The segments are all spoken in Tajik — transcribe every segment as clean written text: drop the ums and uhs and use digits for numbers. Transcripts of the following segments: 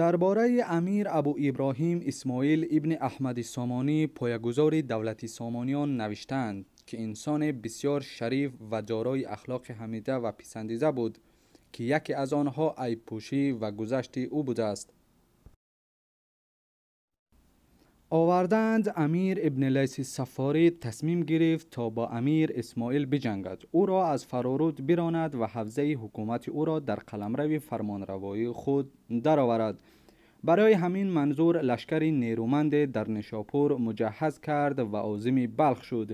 Дар бораи Амир Абу Иброҳим Исмоил ибни Аҳмади Сомонӣ, поягузори давлати Сомониён, навиштаанд, ки инсоне бисёр шариф ва дорои ахлоқи ҳамида ва писандида буд, ки яке аз онҳо айбпӯшӣ ва гузашти ӯ будааст. Овардаанд, Амир ибни Лайси Саффорӣ тасмим гирифт то бо Амир Исмоил биҷангад, ӯро аз Фароруд биронад ва ҳавзаи ҳукумати ӯро дар қаламрави фармонравоии худ дароварад. Барои ҳамин манзур лашкари нерӯманде дар Нишопур муҷаҳҳаз кард ва озими Балх шуд.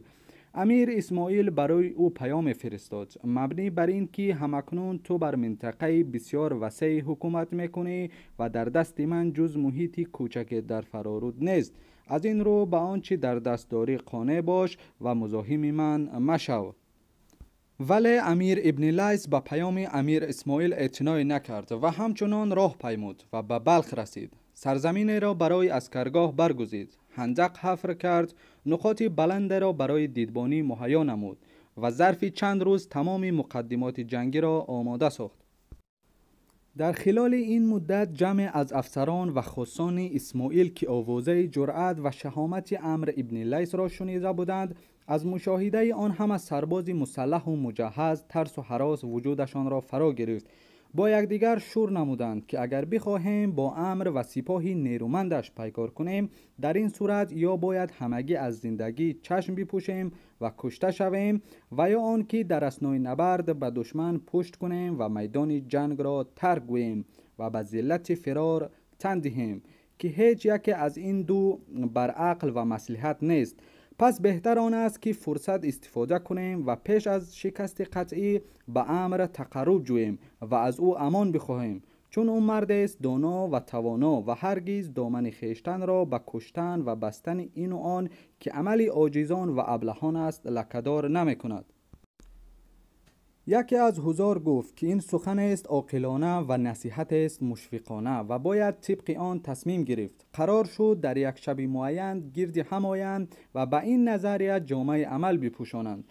Амир Исмоил барои ӯ паёме фиристод, мабнӣ бар ин ки ҳамакнун ту бар минтақаи бисёр васеъ ҳукумат мекунӣ ва дар дасти ман ҷуз муҳити кӯчаке дар Фароруд нест. Аз ин рӯ ба он чӣ дар даст дорӣ қонеъ бош ва музоҳими ман машав. Вале Амир ибни Лайс ба паёми Амир Исмоил эътиное накард ва ҳамчунон роҳ паймуд ва ба Балх расид. Сарзаминеро барои аскаргоҳ баргузид, ҳандақ ҳафр кард, нуқоти баландеро барои дидбонӣ муҳайё намуд ва зарфи чанд рӯз тамоми муқаддимоти ҷангиро омода сохт. Дар хилоли ин муддат ҷамъе аз афсарон ва хоссони Исмоил, ки овозаи ҷуръат ва шаҳомати Амр ибни Лайсро шунида буданд, аз мушоҳидаи он ҳама сарбози мусаллаҳу муҷаҳҳаз тарсу ҳарос вуҷудашонро фаро гирифт. Бо якдигар шур намуданд, ки агар бихоҳем бо Амр ва сипоҳи нерӯмандаш пайкор кунем, дар ин сурат ё бояд ҳамагӣ аз зиндагӣ чашм бипӯшем ва кушта шавем, ва ё он ки дар аснои набард ба душман пушт кунем ва майдони ҷангро тарк гӯем ва ба зиллати фирор тан диҳем, ки ҳеҷ яке аз ин ду бар ақл ва маслиҳат нест. Пас беҳтар он аст, ки фурсат истифода кунем ва пеш аз шикасти қатъӣ ба Амр тақарруб ҷӯем ва аз ӯ амон бихоҳем, чун ӯ мардест доно ва тавоно ва ҳаргиз домани хештанро ба куштан ва бастани ину он, ки амали оҷизон ва аблаҳон аст, лакадор намекунад. Яке аз ҳузор гуфт, ки ин суханест оқилона ва насиҳатест мушфиқона ва бояд тибқи он тасмим гирифт. Қарор шуд дар як шаби муайян гирди ҳам оянд ва ба ин назария ҷомаи амал бипӯшонанд.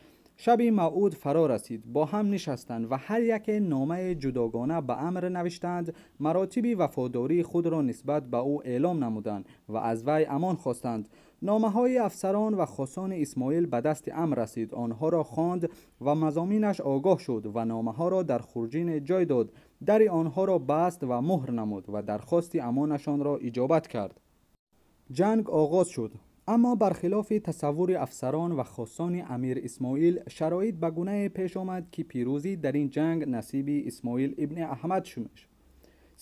Шаби мавъуд фаро расид, бо ҳам нишастанд ва ҳар яке номаи ҷудогона ба Амр навиштанд, маротиби вафодории худро нисбат ба ӯ эълом намуданд ва аз вай амон хостанд. Номаҳои афсарон ва хосони Исмоил ба дасти Амр расид, онҳоро хонд ва мазоминаш огоҳ шуд ва номаҳоро дар хурҷине ҷой дод, дари онҳоро баст ва муҳр намуд ва дархости амонашонро иҷобат кард. Ҷанг оғоз шуд. Аммо бархилофи тасаввури афсарон ва хосони Амир Исмоил, шароит ба гунае пеш омад, ки пирӯзӣ дар ин ҷанг насиби Исмоил ибни Аҳмад шуд.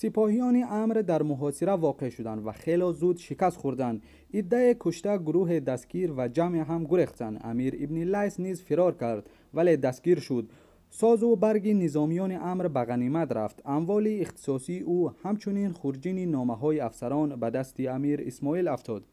Сипоҳиёни Амр дар муҳосира воқеъ шуданд ва хело зуд шикаст хӯрданд. Иддае кушта, гурӯҳе дастгир ва ҷамъе ҳам гурехтанд. Амир ибни Лайс низ фирор кард, вале дастгир шуд. Созу барги низомиёни Амр ба ғанимат рафт. Амволи ихтисосии ӯ, ҳамчунин хурҷини номаҳои афсарон ба дасти Амир Исмоил афтод.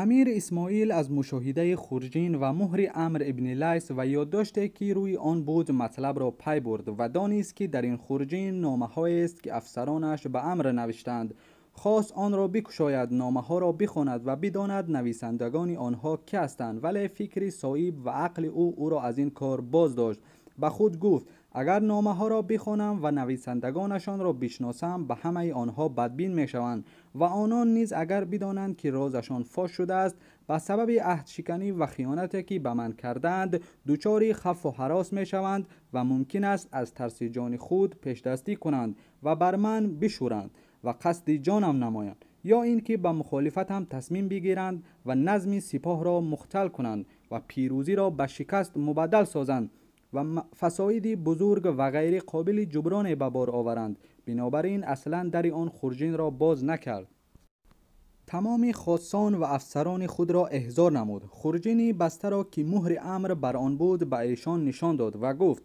Амир Исмоил аз мушоҳидаи хурҷин ва муҳри Амр ибни Лайс ва ёддоште, ки рӯи он буд, матлабро пай бурд ва донист, ки дар ин хурҷин номаҳоест, ки афсаронаш ба Амр навиштанд. Хост онро бикушояд, номаҳоро бихонад ва бидонад нависандагони онҳо ки ҳастанд, вале фикри соиб ва ақли ӯ ӯро аз ин кор боз дошт. Ба худ гуфт: агар номаҳоро бихонам ва нависандагонашонро бишносам, ба ҳамаи онҳо бадбин мешаванд ва онон низ агар бидонанд, ки розашон фош шудааст, ба сабаби аҳдшиканӣ ва хиёнате, ки ба ман кардаанд, дучори хафу ҳарос мешаванд ва мумкин аст аз тарси ҷони худ пешдастӣ кунанд ва бар ман бишӯранд ва қасди ҷонам намоянд, ё ин ки ба мухолифатам тасмим бигиранд ва назми сипоҳро мухтал кунанд ва пирӯзиро ба шикаст мубаддал созанд ва фасоиди бузург ва ғайри қобили ҷуброне ба бор оваранд. Бинобар ин аслан дари он хурҷинро боз накард. Тамоми хоссон ва афсарони худро эҳзор намуд. Хурҷини бастаро, ки муҳри Амр бар он буд, ба эшон нишон дод ва гуфт: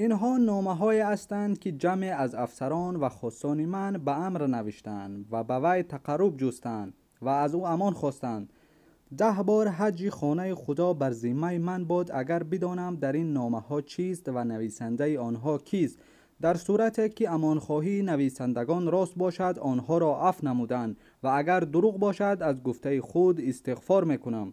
инҳо номаҳое ҳастанд, ки ҷамъе аз афсарон ва хоссони ман ба Амр навиштанд ва ба вай тақарруб ҷустанд ва аз ӯ амон хостанд. 10 бор ҳаҷи хонаи Худо бар зиммаи ман бод, агар бидонам дар ин номаҳо чист ва нависандаи онҳо кист. Дар сурате ки амонхоҳии нависандагон рост бошад, онҳоро афв намуданд ва агар дурӯғ бошад, аз гуфтаи худ истиғфор мекунам.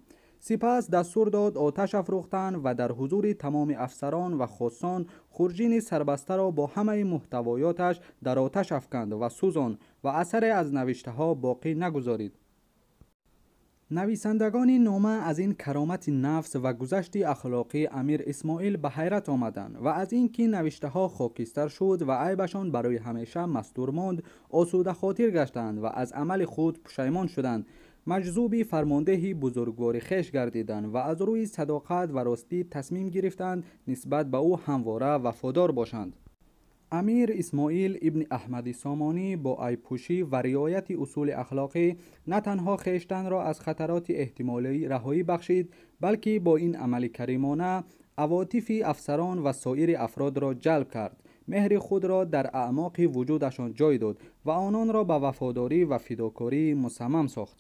Сипас дастур дод оташ афрӯхтанд ва дар ҳузури тамоми афсарон ва хоссон хурҷини сарбастаро бо ҳамаи муҳтавоёташ дар оташ афканд ва сӯзонд ва асаре аз навиштаҳо боқӣ нагузорид. Нависандагони нома аз ин каромати нафс ва гузашти ахлоқии Амир Исмоил ба ҳайрат омаданд ва аз ин ки навиштаҳо хокистар шуд ва айбашон барои ҳамеша мастур монд, осудахотир гаштанд ва аз амали худ пушаймон шуданд. Маҷзуби фармондеҳи бузургвори хеш гардиданд ва аз рӯи садоқат ва ростӣ тасмим гирифтанд нисбат ба ӯ ҳамвора вафодор бошанд. Амир Исмоил ибни Аҳмади Сомонӣ бо айбпӯшӣ ва риояти усули ахлоқӣ на танҳо хештанро аз хатароти эҳтимолӣ раҳоӣ бахшид, балки бо ин амали каримона авотифи афсарон ва соири афродро ҷалб кард, меҳри худро дар аъмоқи вуҷудашон ҷой дод ва ононро ба вафодорӣ ва фидокорӣ мусаммам сохт.